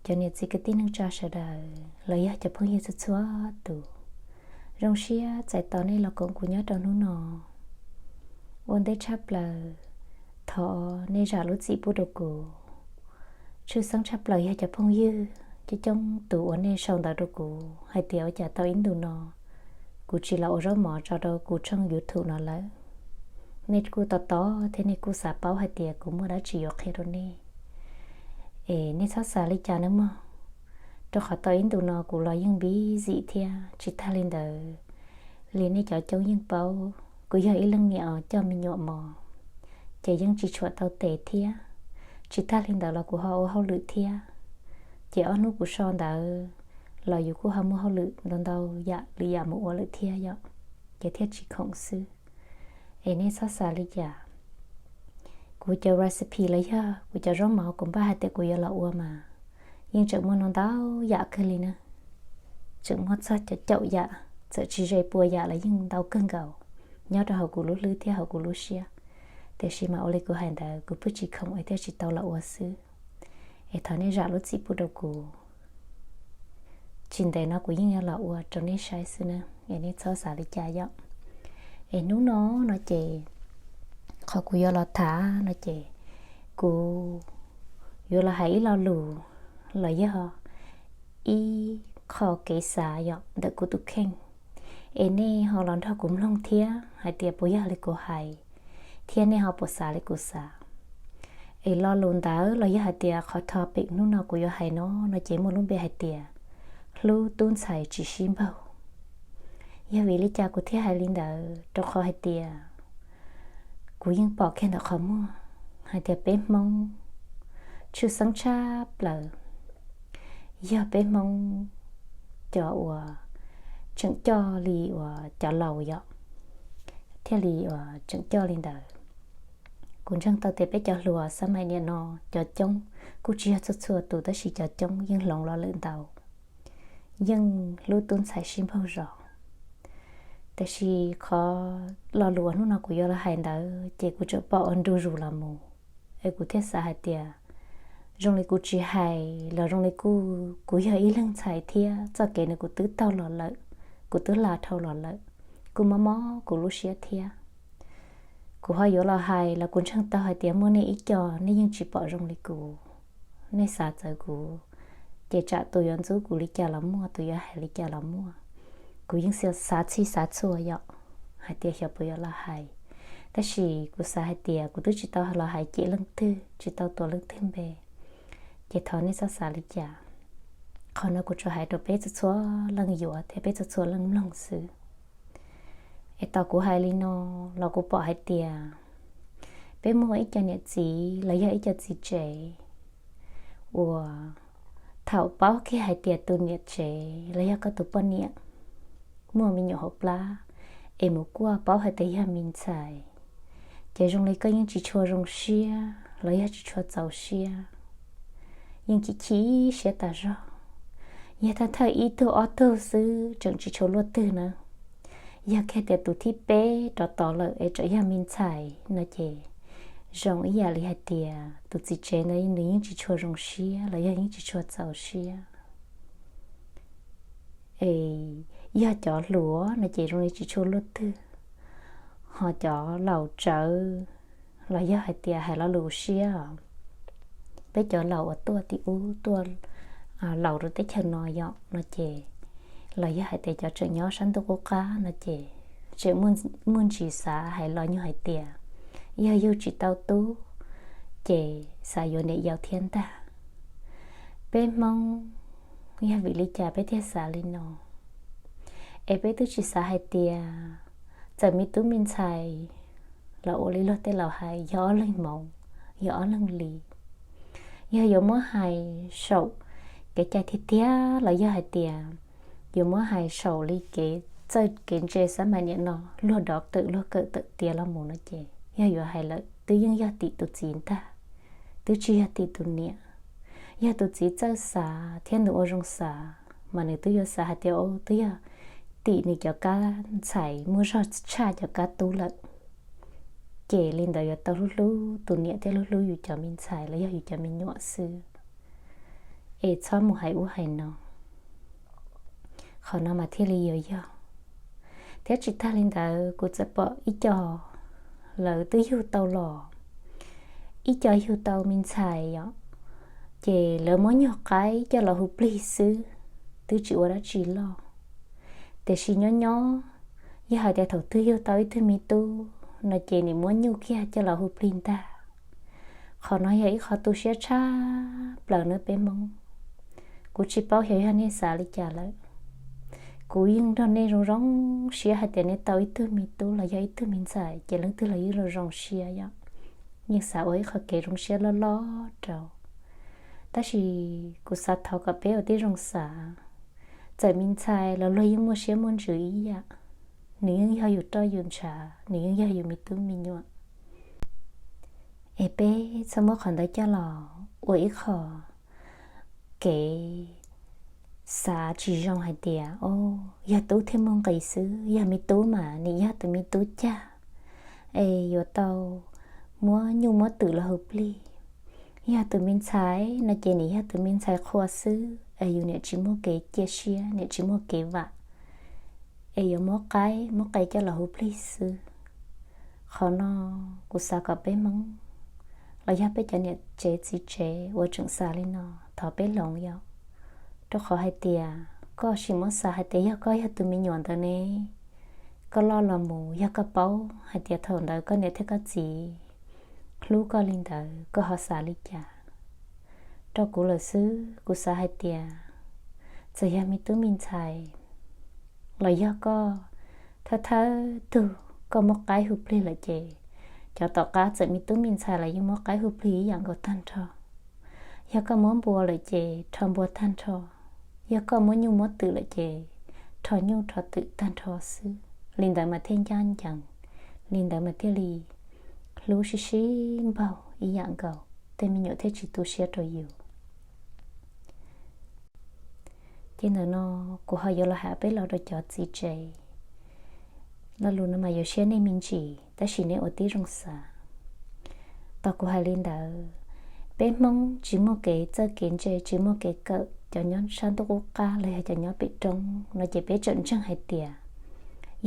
cov niam txiv kwv tij neej tsa sawv daws los yog cov phooj ywg txhua txhua tus, zoo siab txais tos nej los koom kuv nyob rau hnub no. Ua ntej tshaj plaws, thov nej zam lub txim pub rau kuv. Tshwj xeeb tshaj plaws yog cov phooj ywg coob coob tus uas nej sau ntawv rau kuv hais tias ua cas tau ib ntus no kuv tsis los ua zaub mov tso rau kuv tshooj YouTube no lawm. Nej kuj tos tos thiab nej kuj xav paub hais tias kuv muaj dab tsi yuav qhia rau nej. Es nej txhob xav li cas nawb mog, rau qhov tau ib ntus no kuv los yeej busy thiab tsis tag li ntawd li nej cov coob yeej paub kuv yog ib leej niam coj me nyuam mos, ces yeej tsis tshuam tau tes thiab. Tsis tag li ntawd los kuv ho ua hauj lwm thiab, ces ob hnub kuv so ntawd los yus kuj ho muaj hauj lwm ntau ntau yam lwm yam mus ua lawm thiab yom, ces thiaj tsis khoom xwb. Es nej txhob xav li cas. Kuv cov recipe los yog kuv cov zaub mov kuv npaj hais tias kuv yuav los ua mas yeej tseem muaj no ntau yam kawg li na. Tseem muaj txog cov caum yam, txawm tsis ze pua yam los yeej ntau kawg nkaus nyob rau hauv kuv lub hlwb thiab hauv kuv lub siab. Tiam sis mas ua li kuv hais ntawd kuv pheej tsis khoom es thiaj tsis tau los ua xwb. Es thov nej zam lub txim pub rau kuv. Tsis ntev no kuv yeej yuav los ua rau nej saib xwb na, es nej txhob xav li cas yom. Es hnub no no ces qhov kuv yuav los tham no ces kuv yuav los hais ib lo lus los yog ib qho kev xav yom ntawm kuv tus kheej. Es nej ho los nrog kuv mloog thiab hais tias puas yog li kuv hais, thiab nej ho puas xav li kuv xav. Es lo lus ntawd los yog hais tias qhov topic hnub no kuv yuav hais no no ces muaj lub npe hais tias hlub tub ntxhais tsis sib npaug. Yog vim li cas kuv thiaj hais li ntawd? Rau qhov hais tias kuv yeej pom kiag ntawm qhov muag hais tias peb Hmoob, tshwj xeeb tshaj plaws yog peb Hmoob cov uas tseem coj li uas cov laus yom, thiaj li uas tseem coj li ntawd. Kuv ntseeg tau tias peb cov hluas xab maim niam no cov coob, kuj tsis yog txhua txhua tus tab sis cov coob yeej hloov los lawm ntau, yeej hlub tub ntxhais sib npaug zog. Tiam sis qhov lo lus uas hnub no kuv yuav los hais ntawd ces kuv tseem pom ua ntu zus los mus, es kuv thiaj xav hais tias zoo li kuv tsis hais los zoo li kuj kuv yog ib leeg ntxhais thiab txoj kev no kuv twb taug los lawm, kuv twb hla dhau los lawm, kuj mob mob kuv lub siab thiab. Kuv ho yuav los hais los kuv ntseeg tau hais tias muaj nej ib co nej yeej tsis pom zoo li kuv, nej xav txawv kuv, ces tsam tus yuav ntxub kuv li cas los muaj, tus yuav hais li cas los muaj, kuv yeej xav txhij xav txhua yom, hais tias xyov puas yuav los hais. Tab sis kuv xav hais tias kuv twb tsis tau los hais cem leej twg, tsis tau tuav leej twg npe, ces thov nej txhob xav li cas. Qhov no kuv tsuas hais rau peb txhua txhua leej yuav thiab peb txhua txhua leej mloog xwb. Es tos kuv hais li no los kuv pom hais tias peb muaj ib co niam txiv los yog ib co txiv tsev uas thaum paub kiag hais tias tus niam tsev los yog koj tus poj niam muaj me nyuam hauv plab, es mus kuaj paub hais tias yog me ntxhais, ces zoo li koj yeej tsis tshua zoo siab los yog tsis tshua txaus siab, yeej chim chim siab tas zog. Yog thawj thawj ib tug ob tug xwb tseem tsis tshua luaj twg na, yog kiag tias tus thib peb rov tod lawm es tseem yog me ntxhais no ces zoo ib yam li hais tias tus txiv tsev ntawd nws yeej tsis tshua zoo siab los yog yeej tsis tshua txaus siab. Es yog cov hluas no ces zoo li tsis tshua luaj twg, ho cov laus tsawv los yog hais tias hais lo lus siab, peb cov laus uas tuaj tim ub tuaj laus rau teb chaws no yom no ces, los yog hais tias cov tseem nyob sab ntuj qub qab no ces tseem muaj ntsis xav hais los nyuag hais tias yog yug tsis tau tub ces xav yuav niam yau thiab ntag. Peb Hmoob yog vim li cas peb thiaj xav li no? Es peb twb tsis xav hais tias txawm me tub me ntxhais los ua li luag tej laus hais yog ob leeg hmoov, yog ob leeg li. Yog yuav muab hais saum kev cai tiag tiag los yog hais tias yuav muab hais saum li kev txawj kev ntse xab maim niam no luag doctor luag kawm tawm tiav los mus no ces yog yuav hais lawm twb yeej yog tim tus txiv ntag, twb tsis yog tim tus niam. Yog tus txiv txawj xav thiab nws ua zoo xav mas nws twb yuav xav hais tias twb yog tim nws cov kab ntxhais muaj zog tshaj cov kab tub lawm. Ces li ntawd yuav tau hlub hlub tus niam thiab hlub hlub yus cov me ntxhais los yog yus cov me nyuam xwb. es txhob mus hais ub hais no. Qhov no mas thiaj li yuav yog. Thiab tsis tag li ntawd, kuv txawm pom ib co lawv twb yug tau los, ib co yug tau me ntxhais os, ces lawv muab nyuag qaib coj los hu plig xwb, twb tsis ua dab tsi loj. Tiam sis nyob nyob, yog hais tias thaum twg yug tau ib tug me tub no ces nim muab nyuj kiag coj los hu plig ntag. Qhov no yog ib qho tu siab tshaj plaws na peb Hmoob. Kuv tsis paub xyov yog nej xav li cas lawm. Kuv yeej nrog nej zoo zoo siab hais tias nej tau ib tug me tub los yog ib tug me ntxhais ces leej twg los yeej zoo zoo siab yom. Yeej xav ua ib qho kev zoo siab loj loj rau. Tab sis kuv xav thov kom peb ua tib zoo xav, txawm me ntxhais los luag yeej muaj siab muaj ntsws ib yam. Nws yeej yog yus roj yus ntshav, nws yeej yog yus me tub me nyuam. Es peb txhob muab qhov ntawd coj los ua ib qho kev xav tsis zoo hais tias, o, yog tub thiaj muaj nqis xwb, yog me tub mas nim yog tus me tub cag, es yuav tau muab nyuj muab twm los hu plig. Yog tus me ntxhais no ces nim yog tus me ntxhais qhua xwb, es yus nim tsis muaj kev cia siab, nim tsis muaj kev vam, es yuav muab qaib muab qe coj los hu plig xwb. Qhov no kuv xav kom peb Hmoob los yog peb cov niam tsev txiv tsev uas tseem xav li no, thov peb hloov yom. Rau qhov hais tias koj sim muab xav hais tias yog koj yog tus me nyuam ntawd ne, koj loj los mus yog koj paub hais tias thaum ntawd koj niam thiab koj txiv hlub koj li ntawd, koj ho xav li cas? Rau kuv lawm xwb, kuv xav hais tias txawm yog me tub me ntxhais los yog koj, thawj thawj tug koj muab qaib hu plig lawm ces cov tom qab txawm me tub me ntxhais los yeej muab qaib hu plig ib yam nkaus tag nrho. Yog koj muab npua lawm ces rho npua tag nrho. Yog koj muab nyuj muab twm lawm ces rho nyuj rho twm tag nrho xwb. Li ntawd mas thiaj ncaj ncees, li ntawd mas thiaj li hlub sib sib npaug ib yam nkaus, tej me nyuam thiaj tsis tu siab rau yus. Ces ntawm no kuv ho yuav los hais peb los rau cov txiv tsev. Lo lus no mas yuav siab nej me ntsis, tab sis nej ua tib zoo xav. Tau kuv hais li ntawd, peb Hmoob tsis muaj kev txawj kev ntse, tsis muaj kev kawm, cov nyob sab ntuj qub qab los yog cov nyob pem roob no ces peb tseem ntseeg hais tias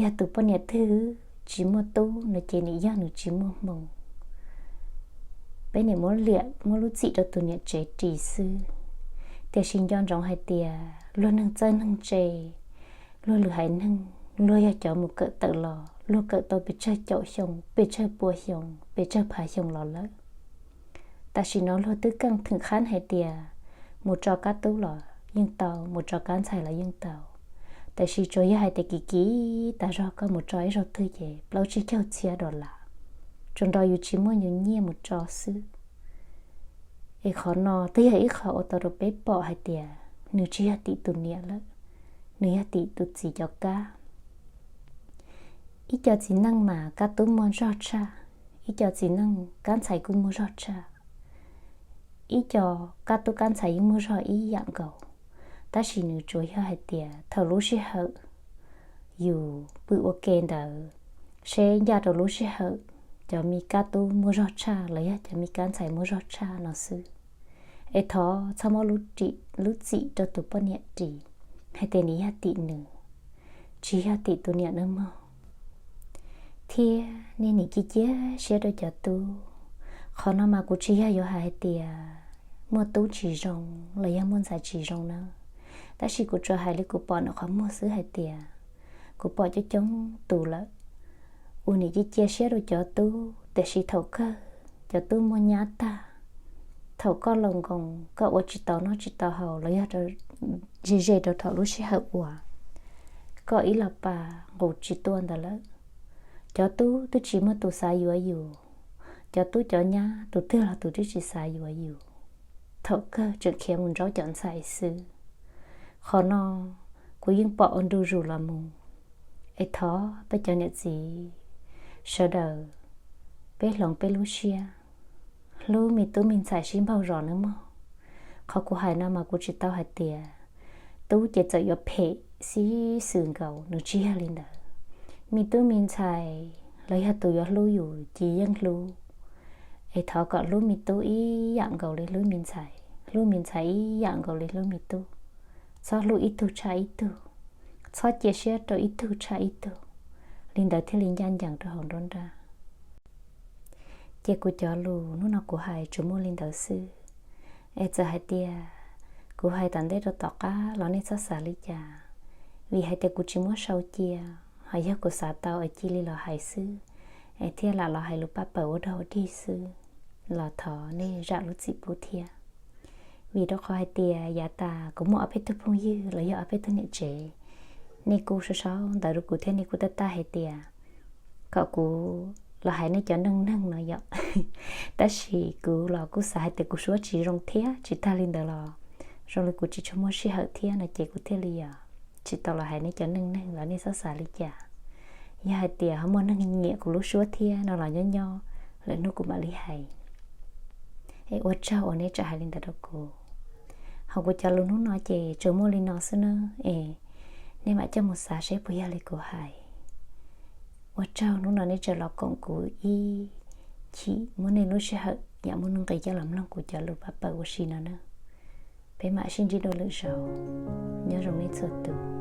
yog tus poj niam twg tsis muaj tub no ces nim yog nws tsis muaj hmoo. Peb nim muab liam muab lub txim rau tus niam tsev ris xwb. Tiam sis nco ntsoov hais tias luag neeg txawj neeg ntse, luag lwm haiv neeg, luag yog cov mus kawm tawm los, luag kawm tau pes tsawg caum xyoo, pes tsawg pua xyoo, pes tsawg phav xyoo los lawm. Tam sim no luag twb keej theem qhab hais tias mus tso kab tub los yeej tau, mus tso kab ntxhais los yeej tau. Tiam sis tsuas yog hais tias kim kim tas zog koj mus tso ib zaug twg ces plaub tsib caug txhiab dollar, tsuas nrog yus tsis muaj yus nyiaj mus tso xwb. Es qhov no twb yog ib qho ua tau rau peb pom hais tias nws tsis yog tim tus niam lawm, nws yog tim tus txiv cov kab. Ib co txiv neej mas kab tub muaj zog tshaj, ib co txiv neej kab ntxhais kuj muaj zog tshaj. Ib co kab tub kab ntxhais yeej muaj zog ib yam nkaus, tab sis nws tsuas yog hais tias thaum lub sij hawm yus pw ua ke ntawd, seb ncaj rau lub sij hawm cov me kab tub muaj zog tshaj los yog cov me kab ntxhais muaj zog tshaj no xwb. Es thov txhob muab lub txim rau tus poj niam ris hais tias nws yog tim nws, tsis yog tim tus niam nawb mog. Thiab nej nim cia cia siab rau cov tub. Qhov no mas kuv tsis yog yuav hais hais tias muaj tub tsis zoo los yog muaj ntxhais tsis zoo na, tab sis kuv tsuas hais li kuv pom ntawm qhov muag xwb hais tias kuv pom coob coob tus lawm uas nim cia cia siab rau cov tub, tiam sis thaum kawg cov tub muaj nyab tag, thaum koj laus nkoos koj ua tsis tau noj tsis tau haus los yog ze ze rau thaum lub sij hawm uas koj ib los pas nqus tsis tuaj ntawd lawm, cov tub twb tsis muaj tus xav yuav yus, cov tub cov nyab tus twg los tus twb tsis xav yuav yus, thaum kawg tseem khiav mus nraub cov ntxhais xwb. Qhov no kuv yeej pom ua ntu zus los mus. Es thov peb cov niam txiv sawv daws, peb hloov peb lub siab, hlub me tub me ntxhais sib npaug zos nawb mog. Qhov kuv hais no mas kuv tsis tau hais tias tub ces txawm yuav phem xib xwm nkaus, nws tsis yog li ntawd. Me tub me ntxhais los yog tus yuav hlub yus ces yeej hlub. Es thov kom hlub me tub ib yam nkaus li hlub me ntxhais, hlub me ntxhais ib yam nkaus li hlub me tub, txhob hlub ib tug tshaj ib tug, txhob cia siab rau ib tug tshaj ib tug. Li ntawd thiaj li ncaj ncees rau hauv nruab nrab. Ces kuv cov lus hnub no kuv hais tsuas muaj li ntawd xwb. Es txawm hais tias kuv hais tom ntej rau tom qab los nej txhob xav li cas, vim hais tias kuv tsis muab sau cia, ho yog kuv xav tau es cia li los hais xwb, es thiaj lam los hais lus paj pawg ua dog ua dig xwb, los thov nej zam lub txim pub thiab. Vim rau qhov hais tias yav tas kuv muaj ob peb tug phooj ywg los yog ob peb tug niam tsev, nej kuj sau sau ntawv rau kuv thiab nej kuj tau tau hais tias kom kuv los hais nej cov neej neeg no yom. Tab sis kuv los kuj xav hais tias kuv suab tsis zoo thiab, tsis tag li ntawd los zoo li kuv tsis tshua muaj sij hawm thiab no ces kuv thiaj li tsis tau los hais nej cov neej neeg los nej txhob xav li cas. Yog hais tias ho muaj neeg nyiam kuv lub suab thiab no los nyob nyob lwm hnub kuv mam li hais. Es ua tsaug uas nej tseem hais li ntawd rau kuv. Ho kuv cov lus hnub no ces tsuas muaj li no xwb na, es nej mam coj mus xav seb puas yog li kuv hais. Ua tsaug hnub no nej tseem los koom kuv ib chim muab nej lub sij hawm yam muaj nuj nqis coj los mloog kuv cov lus paj pawg ua si no na. Peb mam sib ntsib dua lwm zaus. Nyob zoo nej txhua tus.